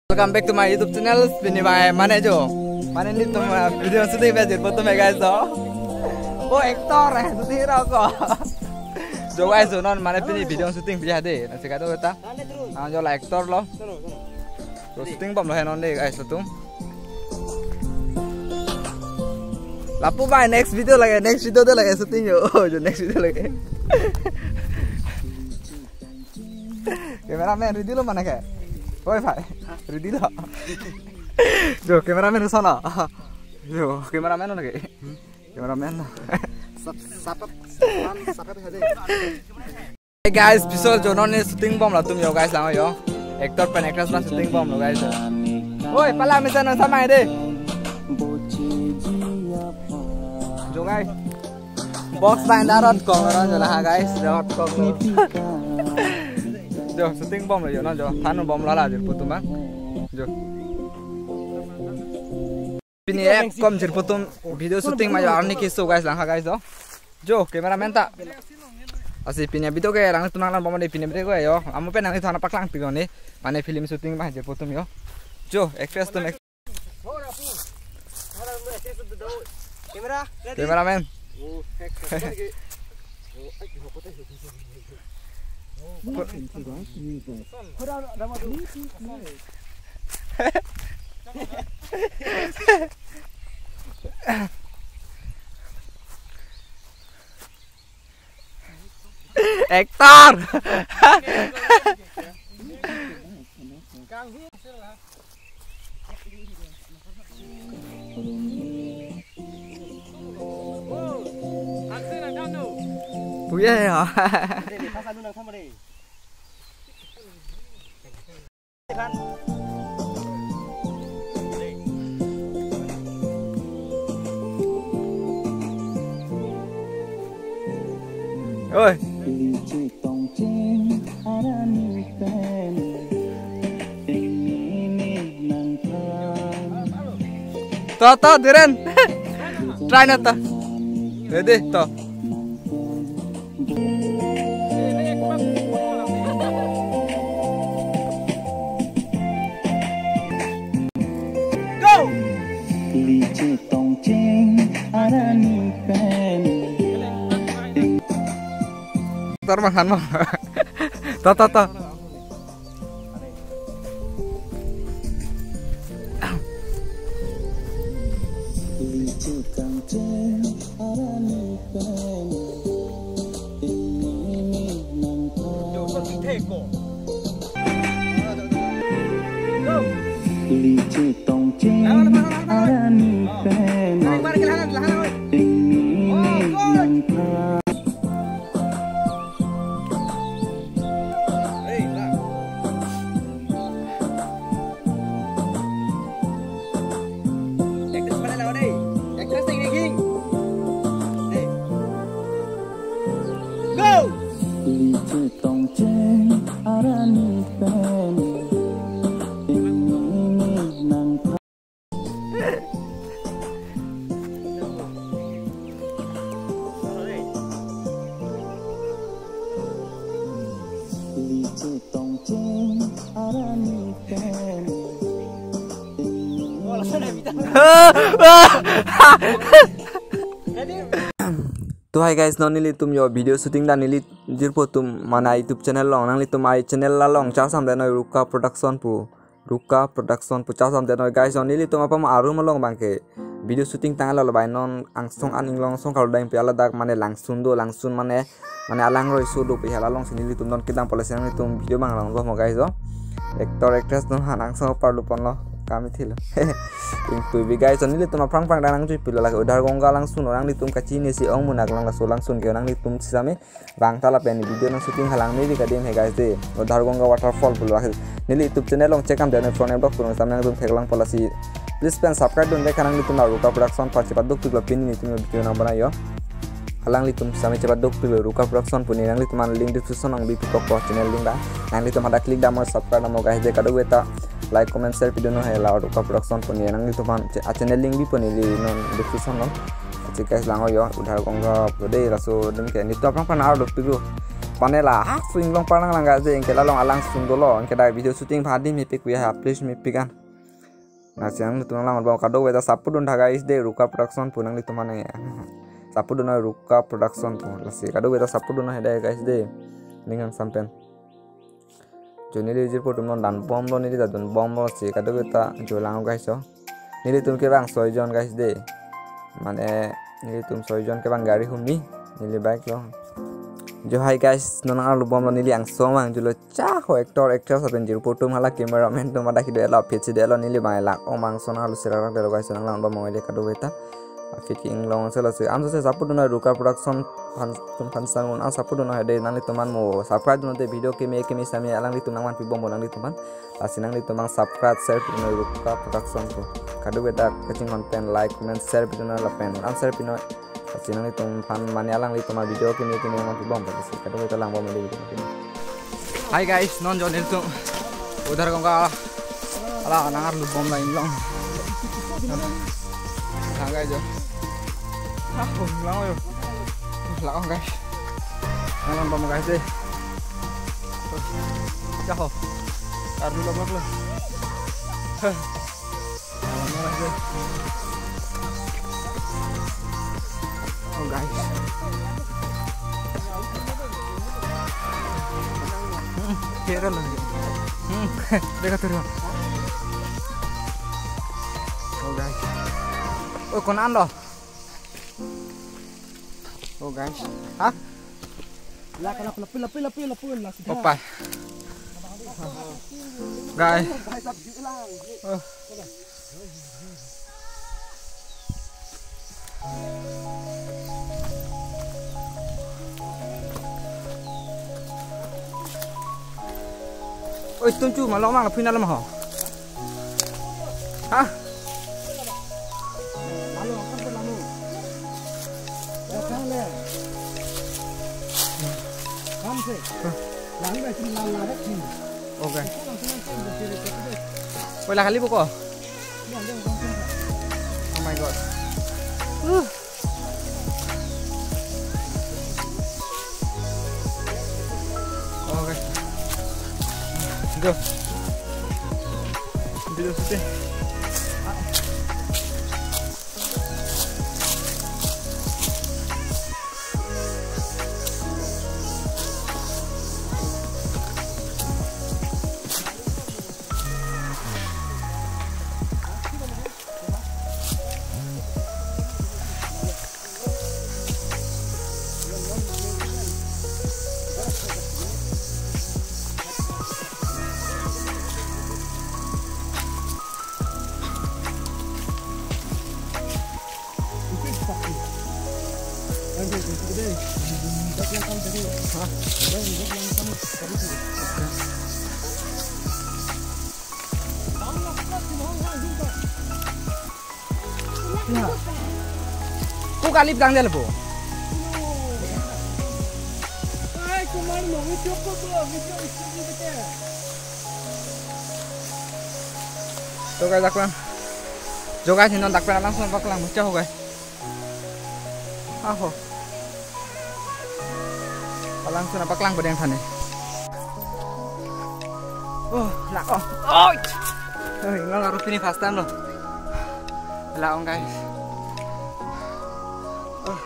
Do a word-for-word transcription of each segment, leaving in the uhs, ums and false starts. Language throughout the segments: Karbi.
Welcome back to my YouTube channel. Pini mai mane jo, mane nelitum, uh, video shooting pen jirpo atum guys, jo. Oh, actor, eh, shooting rok ko. Jo guys, jo non mane pini video shooting pi hadi. Nasi kado ta. Ah, jo la actor lo. Jo shooting bomlo he non de guys, latum. Lapu mai next video lage, next video de lage shooting jo. Oh, jo next video lage. Cameraman ready lo mane ke? Oi bhai, ready lo. Jo, cameraman ke sana. Jo, cameraman lo ke? Cameraman. Sap, sapet, sapet, sapet aja. Hey guys, piso jo non ne shooting bomlo latum jo guys, lang jo. Actor pen actress la shooting bomlo guys. Oi, pala mesen non samai de. Jo guys. Box bai da rot kong ron jo la ha guys, rot kong lo. Jo shooting bomlo jo non jo. Than bomlo la jirpo atum ma. Jo. Pini ek kom jirpo atum video shooting ma jo arni keso guys, lang ha guys jo. Jo cameraman ta. Lasi pini video ke lang tu nang lang bomlo de pini video ke jo. Amo pen nangli thana paklang pi ko ni. Mane film shooting ma jirpo atum jo. Jo actress atum. Camera, ready? Cameraman. Oh, action. Oh, ay, di ko patay. Actor. Puya ya. Oi. To, to, Dhiren. Try na to. Ready, to. Go! Liche tongcheng arani pen. Tar mahan ma. Ta, ta, ta. Liche tongcheng arani pen. Actress mana lawan dei? Actress ting ting. Dei. Go! Liche tongcheng arani pen. Nang To hi guys, non nelitum jo video shooting ta neli jirpo atum mane YouTube channel along, nanglitum a channel along charjam det noi, Ruka Production pu. Ruka Production pu charjam det noi guys, non nelitum apam a-room along abang ke video shooting tanglo, labai non angsong an inglong song kalo dang pi, ladak mane langsun do, langsun mane, mane alangroi so do pi, hala alongsi nelitum non kedam pula si nanglitum video abang langlo mo guys jo. Actor actress non han angsong aparlu ponlo, kami thilo. Ingtui bi guys, non nelitum aphrang phrang dang nangjui pilo, lake Udhar Ganga langsun, nanglitum kachinine si ong munak lang, laso langsun ke nanglitum sitame vang ta lapen video nang shooting halang neli kadem he guys de. Udhar Ganga waterfall pulo, neli YouTube channel along check am dei, front vlog pulo, sam nangtum theklang pula si. Please pen subscribe dun dei, kha nanglitum Ruka Production pu chepaduk piklo, pini nelitum video nang banai jo. Alanglitum sitame chepaduk piklo Ruka Production pu, ne nanglitum an link description along bi pikok ko channel link ta. Nanglitum hadak click dam mo, subscribe dam mo guys de, kadokave ta like, comment, share pidun non he la Ruka Production pu, ne nanglitum an che-, a channel link bipo neli non description along. Acik guys, lang jo, Udhar Ganga pu dei, laso adim ke nelitum aphrang phan arlo piklo. Pane la ha su inglong parnang lang guys de, anke la along alang sung dolo, anke dak video shooting aphan adim mepik kuya ha, please mepik an. Lasi nanglitum nanglang bom, kadokave ta support dun tha guys de, Ruka Production pu nanglitum mane. Support dun Ruka Production pu. Lasi kadokave ta support dun he de guys de. Ning hang sampen. Jo neli jirpo atum non dan bomlo, neli ta dun bomlo, lasi kadokave ta jo lang guys ho. Nelitum kevang soijon guys de. Mane nelitum soijon kevang gari humni, neli bike lo. Jo hi guys, non nang arlu bomlo, neli angso mang julo. Cha ho actor actress lapen jirpo atum hala cameraman atum adak kedo-etlo, aphi si do-etlo, neli bang elak ong mang ason arlu sirara delo guys, nanglang bom ong ele kadokave ta. Aphi ke inglong selo si. Anso se support dun Ruka Production aphan, atum aphan sang un an support dun he de, nanglitum an mo subscribe dun te, video keme keme sami alanglitum nangvanpi bompo nanglitum an. Lasi nanglitum an subscribe, share pidun Ruka Production pu. Kadokave ta kachinghon pen like, comment, share pidun lapen an share pidun. Lasi nanglitum aphan mane alanglitum a video keme keme nangvanpi bompo, lasi kadokave ta lang bom ele video keme. Hi guys, non jo nelitum udhar gongga ala nang arlu bomlo inglong. Lang guys jo. Ah, oh, lang jo. Lang guys. Nang bom guys de. Jaho. Arlu lok lok lo. Huh. Oh guys. Hmm, kira lo. Hmm, deka turun. Oh guys. Oh, kon an lo. Oh guys. Hah? La kana pula pula pula pula pula la sida. Opa. Guys. Oh. Oi, tum chu ma long mang la phin alam ho. Ha? Okay. Oi, la kali buko. Oh my God. Uh. Okay. Go. Video shooting. Ko kali plang dia lepo. To guys, dak plang. Jo guys, non dak plang langsung paklang mucha ho guys. Aho. Palang suna paklang pedeng thani. Oh, la ong. Oi. Oi, nang aru pini first time lo. La ong guys. Oh.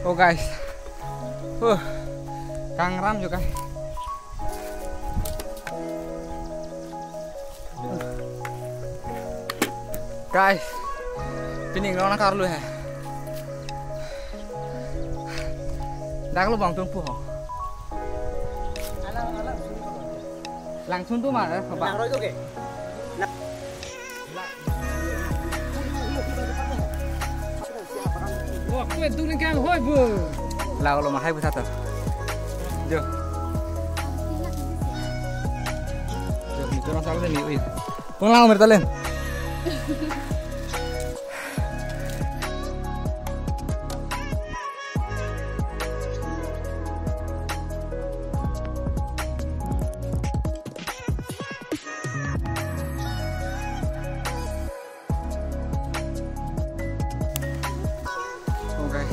Oh guys. Huh. Kangram juga. Guys, pini inglong nang karlu he. Dak lo bang tumpu ho. Langsun tu ma, eh, apa? Wah, kue tu ni kan hoi bu. Lah, kalau mahai bu satu. Jo. Pasal ni, ui. Kung lang mer talen. Okay.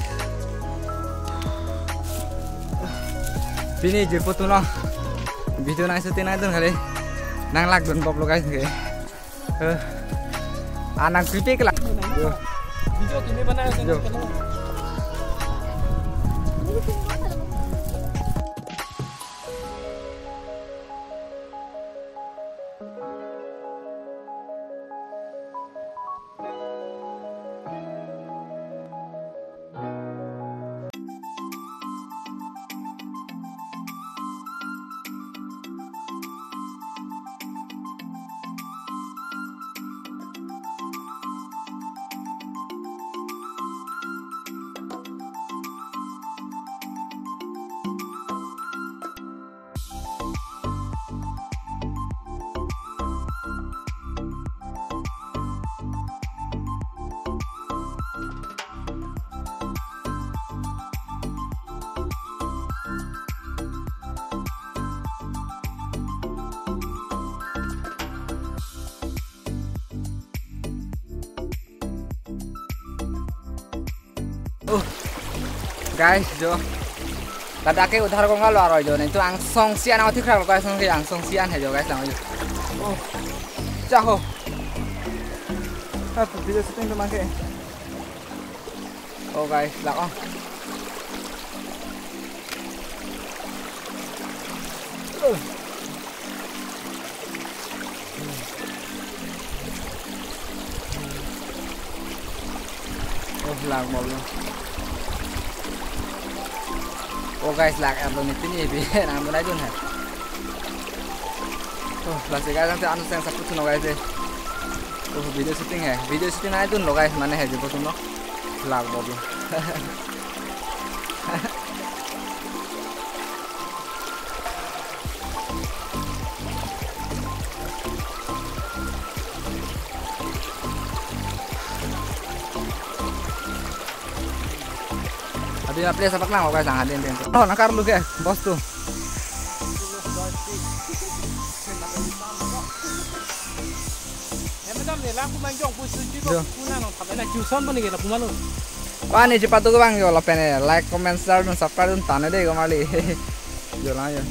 Pini jirpo atum lo. Video nang shooting nangdun kali. Nang lakdun bop lo guys ke. Eh. Ah, nang pipi ke la. Yo. Video tumi bana yo. Oh, guys, jo. Ladak ke Udharganga lo aroi jo. Nelitum angsong si-an nang thik krak lo guys, angsong si-an he jo guys, nang jo. Oh, jaho. Ah, video shooting atum abang ke. Oh guys, lak oh. Uh. Oh, lang bom lo. Oh guys, lak ap lo ni pini bi nang bunai dun hai. Oh, lasi guys, nanti anu sang saput suno guys eh. Oh, video shooting hai. Video shooting nangdun lo guys, mane hai jirpo atum lo. Lak bom lo. Adi na place apak lang, okay, sang hadin din. Oh, nang karlu ke, boss tu. Eh, madam, ne lang kumang jong, bu suji bu, jo. Kuna nong, tapi na juson pun ni la kumalo. Wah, ne chipatu ke bang jo, lapen ne like, comment, share, dan subscribe dun tane de, kemali. Jo lang jo.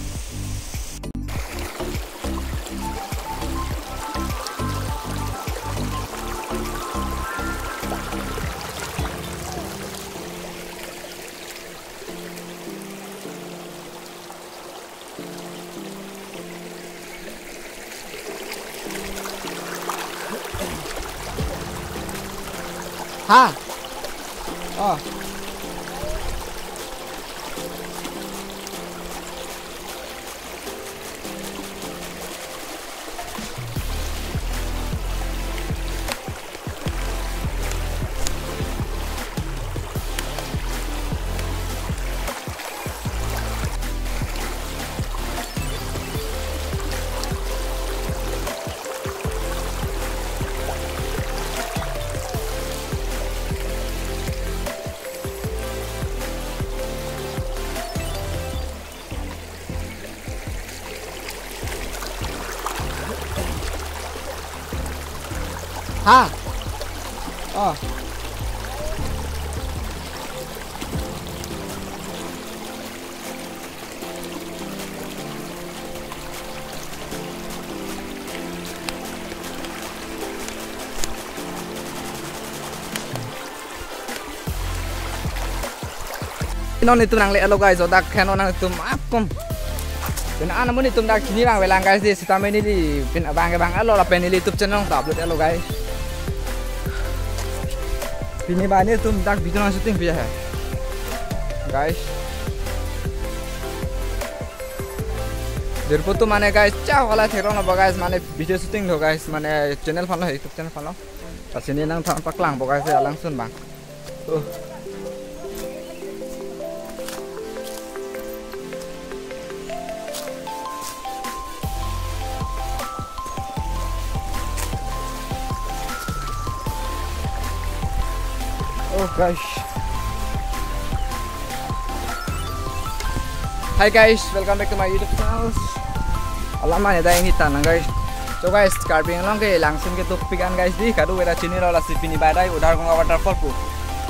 Ha. Oh. Ha. Oh. Non itum nangle-etlo guys, odak khen non itum apum. Pini an amun itum dak chini abang avelang guys, di sitame neli pini abang ke bang alo lapen neli YouTube channel ta upload-etlo guys. Pini ba nelitum dak video nang shooting pi hai. Guys. Jirpo atum mane guys, cha wala theklong lo ba guys, mane video shooting lo guys, mane channel aphan lo, YouTube channel aphan lo. Lasi ne nangthan paklangpo guys, alangsun abang. Uh. Guys. Hi guys, welcome back to my YouTube channel. Alam mane dai ini tanang guys. So guys, Karbi Anglong ke Langsun ke dopik an guys dei, kadokave ta chinilo, lasi pini badai Udar Ganga waterfall pu.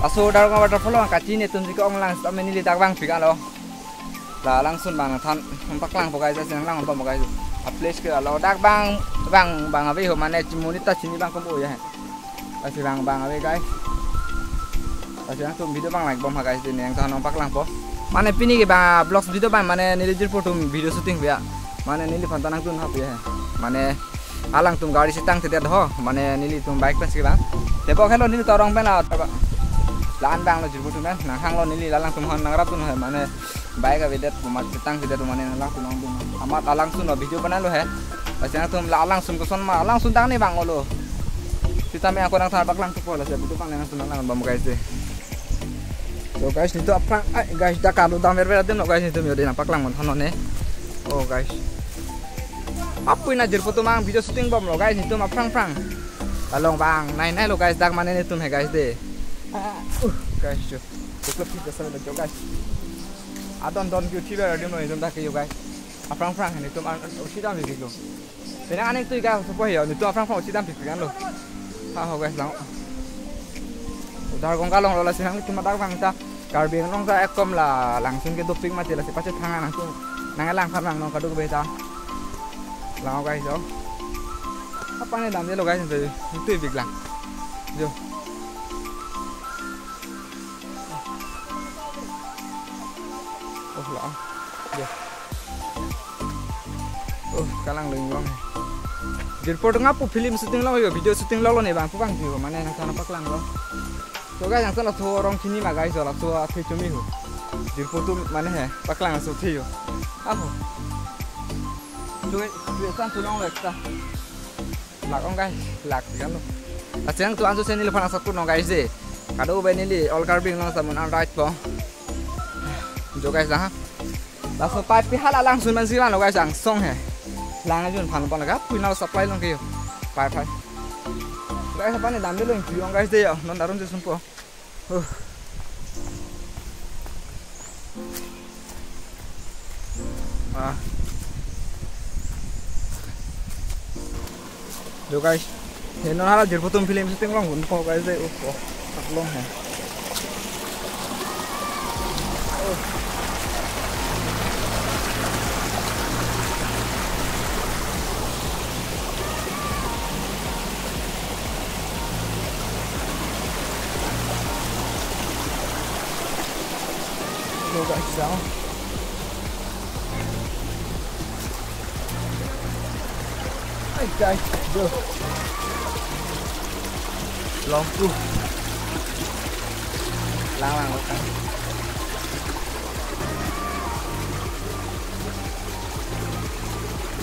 Laso Udar Ganga waterfall along kachini atum si ke-ong lang sita meni lidak bang pik an lo. La Langsun bang than paklangpo guys, asi nanglang bom guys. A place ke ladak bang bang bang ave ho, mane chimuni ta chini bang kompo ya. Lasi bang bang ave guys. Lasi nangtum video bang like bom ha guys, dei nangtum nangpaklangpo. Mane pini ke bang vlogs video bang mane neli jirpo atum video shooting ya. Mane neliphan ta nangtum hap ya. Mane alangtum gari si tangtedet ho, mane nelitum bike pen si bang. Tebok helo neli torong pen la. La-an bang lo jirpo atum pen, nanghanglo neli la alangtum hon nangrap tun ho, mane bike avedet, mat tangtedet, mane alangtum nangdun. Amat alangsun lo video banai lo he. Lasi nangtum la alangsun koson ma, alangsun tang ni bang olo. Sitame ako nangthan paklangpo, lasi video bang nangtum nanglang bom guys dei. So guys, nelitum aphrang, ai guys, dak kado dam ver ver adim lo guys, nelitum yo dei nangpaklang mon hono ne. Oh guys. Apui na jirpo atum mang video shooting bom lo guys, nelitum aphrang phrang. Along bang, nai nai lo guys, dak mane nelitum he guys dei. Uh, guys, jo. Tuklop kita sa lo jo guys. Adon don kyu thiba adim lo nelitum dak ke yo guys. Aphrang phrang nelitum an usi dam bibik lo. Penang aning tui guys, supo yo, nelitum aphrang phrang usi dam bibik an lo. Ha ho guys, lang. Udar Ganga along lo, lasi nangtum madak bang ta. Karbi Anglong ta ekkom la Langsun ke dopik mati, lasi pachethang nangtum nanglang phan lang non kadokave ta. Lang guys, jo. Apa ne damdelo guys, nelitum bik lang. Jo. Oh, la. Jo. Oh, kalang ling long. Jirpo atum apu film shooting long yo, video shooting long lo ne bang pu bang yo, mane nangtum nangpaklanglo. So guys, nangtum laso arong chini ma guys, laso athe chumi ho. Jirpo atum mane he, paklang laso athe yo. Aho. Tuwe, tuwe san tulong lo ekta. Lak ong guys, lak kan lo. Lasi nangtum anso channel phan asap non guys dei. Kadokave neli All Karbi Anglong samun an right po. Jo guys dah. Laso pipe pi hala Langsun man si van lo guys, angsong he. Lang ajun phan pon laga, pui nal supply long ke yo. Pipe pipe. Guys, apa ne damdelo pi ong guys dei yo. Non darum je sunpo. Uh. Ah. Jo guys. He non hala jirpo atum film shooting long gun ko guys dei. Uh, oh. Aklong he. Hello guys, down. Hi guys, jo. Long tu. Lang lang lang.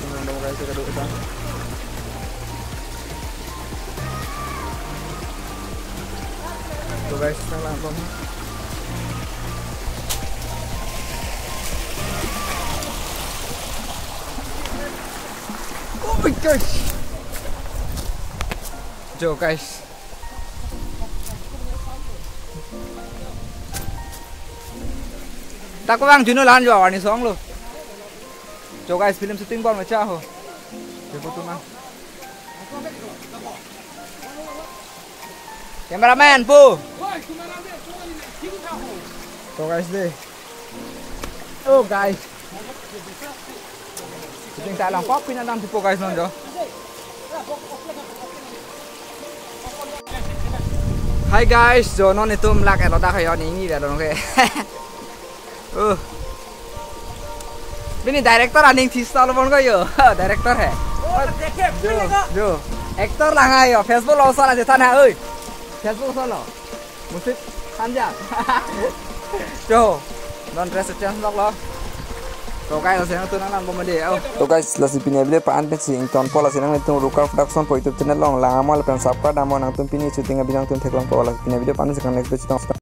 Lang lang guys, kita duduk sana. So guys, salah apa? Oh my gosh. Jo guys. Tako bang juno lan jo warni song lo. Jo guys, film shooting bom cha ho. Jo, foto ma. Cameraman pu. So guys dei. Oh guys. Shooting ta lang pok pina dam tipo guys non jo. Hi guys, jo non itum lak elo dak yo ni ni dah dong ke. Uh. Bini director aning thi stall bon ko yo. Director hai. Oh, director. Jo, jo. Actor lang hai yo. Facebook lo sala je thana oi. Facebook solo. Musik Hanja. Jo. Non dress change lok lo. So guys, lasi nangtum nang lang bomade. Oh. So guys, lasi pini video pa-an pensi ingtonpo, lasi nangtum Rukar Production pu YouTube channel along lang amo lapen subscribe amo, nangtum pini shooting abang nangtum theklongpo, lasi pini video pa-an si kang next video chitong.